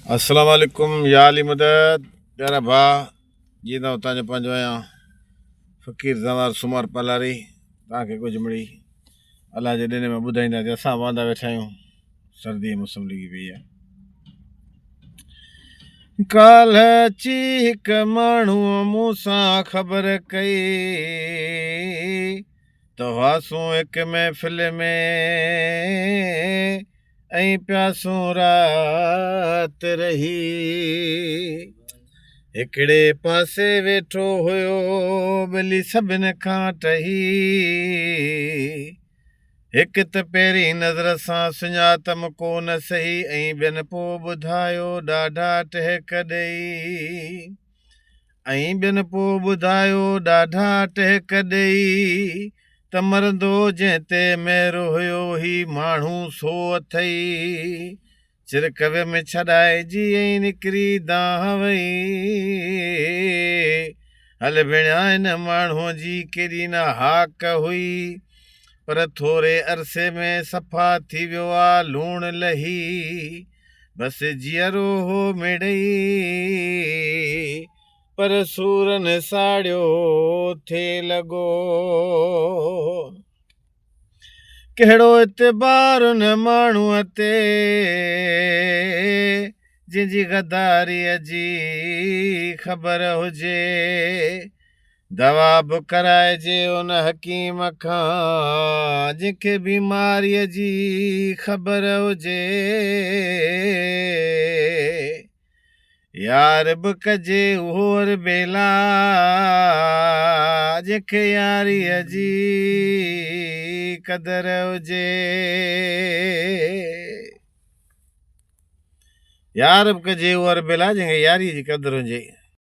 السلام عليڪم يا علي مدد پيارا ڀاء جي ته اتان جو پنهنجو آهيان فقير زنوار سومار پالاري توهان کي ڪجهه مڙئي الله جي ڏني ۾ ٻڌائينداسين اسان واندا ويٺا آهيون سردي جي موسم لڳي پئي آهي ڪالهه اچي هڪ ماڻهو مون سان خبر ڪئي ته هئاسون هڪ محفل ۾ ۽ پياسون رات رهي. هڪڙي پاسي ويٺو هيو ٻلي سڀن کان ٽهي. هڪ ته پهرين نظر سان سڃاتم ڪو نه سهي ۽ ٻين پوء ٻڌايو ڏاڍا ٽهڪ ڏئي. ۽ ٻين پوء ٻڌايو ڏاڍا ٽهڪ ڏئي ته مرندو جنهن تي مهر هيو هي ماڻهو سو اٿئي. چرڪ ويم ڇڏائجي ۽ نڪري دانهن وئي. هل ڀيڻيا هن ماڻهوء جي ڪيڏي نه هاڪ هئي پر ٿوري عرصي ۾ صفا ٿي ويو آ لوڻ لهي. بس جيئرو هو مڙئي پر سورن ساڙيو ٿي لڳو. ڪهڙو اعتبار ان ماڻهوء تي جنهن جي غداريء جي خبر هجي. دوا به ڪرائجي ان حڪيم کان جنهن کي بيماريء جي خبر هجي. يار به ڪجي اهو اربيلا جنهن کي ياريء جي قدر هجي. يار به ڪجي اهو اربيلا جنهن کي ياريء جي قدر هجي.